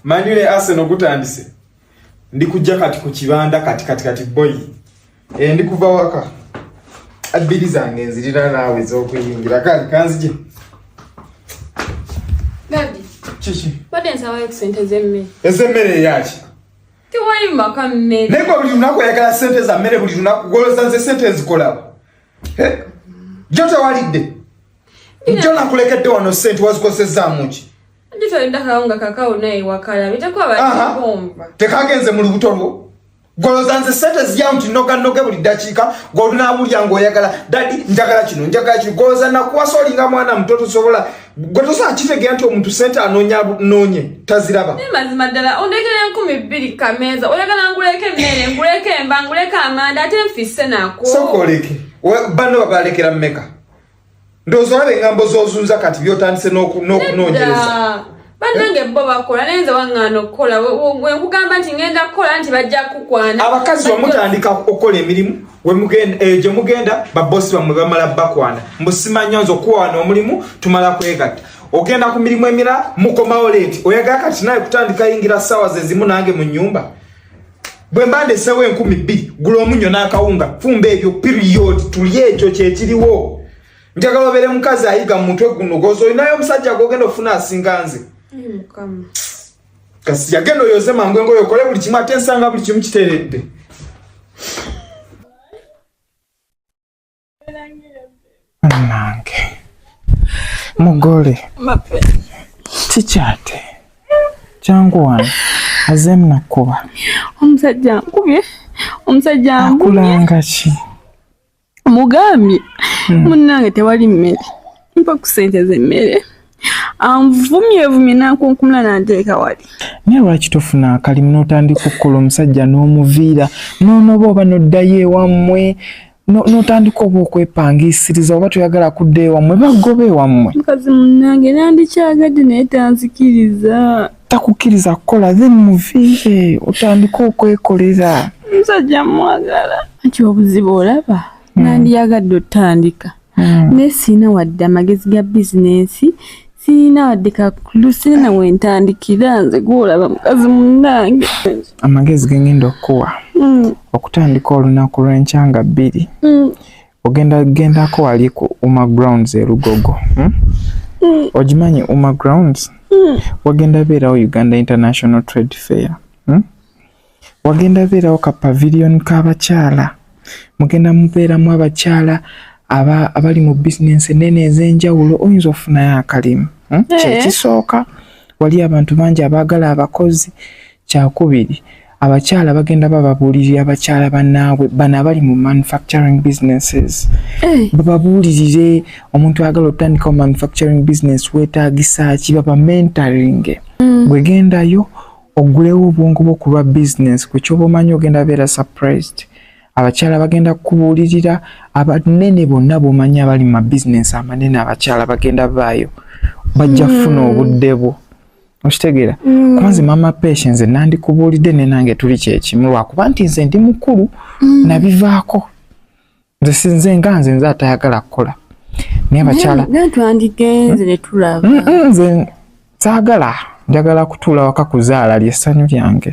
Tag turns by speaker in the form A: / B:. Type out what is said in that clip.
A: Man U ne Arsenal gutandise. Ndi kujja kati ku kibanda kati kati kati boy. Eh, ndi kuva waka. Abbiri zange nzirira naawe ez'okuyingira kale kanzije.
B: Daddy.
A: Kiki?
B: Badde nsabayo ku ssente z'emmere.
A: Ez'emmere eyaki?
B: Tewali mu maka mmere.
A: Naye gwe buli lunaku oyagala ssente za mmere buli lunaku gw'olowooza nze ssente nzikolawa? Eh? Jjo tewalidde? Jjo nakulekedde wano ssente wazikozezzaamu ki?
B: Jjo tewalidde akawunga kakawo naye wakalabe tekwaba
A: Tekagenze mu lubuto lwo? Gw'olowooza nze ssente zijjawo nti nnoga buli ddakiika gw'olunaabuulya ng'oyagala daddy njagala kino njagala kino gw'olowooza nakuwasa olinga mwana muto tosobola gwe tosobola kitegeera nti omuntu ssente anoonya noonye taziraba.
B: Naye mazima ddala ondekera 2000 kameeza oyagala nguleko emmere nguleko enva nguleko amanda ate nfisse nako.
A: Sooka oleke banno babalekera mmeka? Ndowooza olaba engambo z'ozunza kati by'otandise n'okunoonyereza.
B: Bannange bo bakola naye nze waŋŋaana okukola wenkugamba nti ngenda kukola nti bajja kukwana.
A: Abakazi wamutandika okukola emirimu gye mugenda babosi bammwe bamala bakwana mbu simanya nze okuwa wano omulimu tumala kwegatta ogenda ku mirimu emirala mukomawo leeti oyagala kati naye kutandika yingira ssaawa ze zimu nange mu nnyumba bwe mba ndesewo 2000 gula omunnyo n'akawunga fumba ebyo period tulye ekyo kyekiriwo. Njagala obeere mukazi ayiga mu mutwe guno gozo olinayo omusajja gw'ogenda ofuna asinga nze. Kasi yagenda oyoze mangu engoye okole buli kimu ate nsanga buli kimu kiteredde.
C: Nange mugole kikyate kyangu wano azeemu nakuba.
B: Omusajja ankubye, omusajja ankubye.
C: Akulanga ki?
B: Mugambye munnange tewali mmere mpa ku ssente z'emmere anvumye nankunkumula nanteeka wali.
C: Naye lwaki tofuna akalimu n'otandika okukola omusajja n'omuviira n'onoba oba n'oddayo ewammwe n'otandika oba okwepangisiriza oba toyagala kudda ewammwe bagobe ewammwe.
B: Mukazi munnange nandikyagadde naye tanzikiriza.
C: Takukkiriza kukola then muviire otandike okwekolera.
B: Omusajja mwagala. Anti obuzibu olaba nandiyagadde otandika naye sirina wadde amagezi ga bizinensi sirina wadde kakulu sirina wentandikira nze gwolaba mukazi munnange.
C: Amagezi ge ngenda okukuwa okutandika olunaku lw'enkya nga 2 ogenda gendako wali ku Uma Grounds e Lugogo. Ogimanyi Uma Grounds? Wagenda beerawo Uganda International Trade Fair. Wagenda beerawo ka pavilion k'abakyala. Mugenda mubeeramu abakyala abali mu bizinensi ennene ez'enjawulo oyinza okufunayo akalimu. Kyekisooka wali abantu bangi abaagala abakozi. Kyakubiri abakyala bagenda bababuulirira abakyala bannaabwe bano abali mu manufacturing businesses. Bababuulirire omuntu ayagala otandikawo manufacturing business weetaagisa ki baba mentoring. Bwegendayo ogulewo obwongo bwo ku lwa business ku kyoba omanyi ogenda beera surprised. Abakyala bagenda kukubuulirira abanene bonna b'omanyi abali mu mabizinensi amanene abakyala bagenda baayo bajja kufuna obudde bwo. Okitegeera? Kuba nze Mama Patience nandikubuulidde ne nange tuli kyekimu lwakuba nti nze ndi mukulu nabivaako. Nze sinze nga nze nze atayagala kukola. Naye abakyala
B: Naye twandigenze ne tulaba.
C: Nze saagala njagala kutuula waka kuzaala ly'essanyu lyange.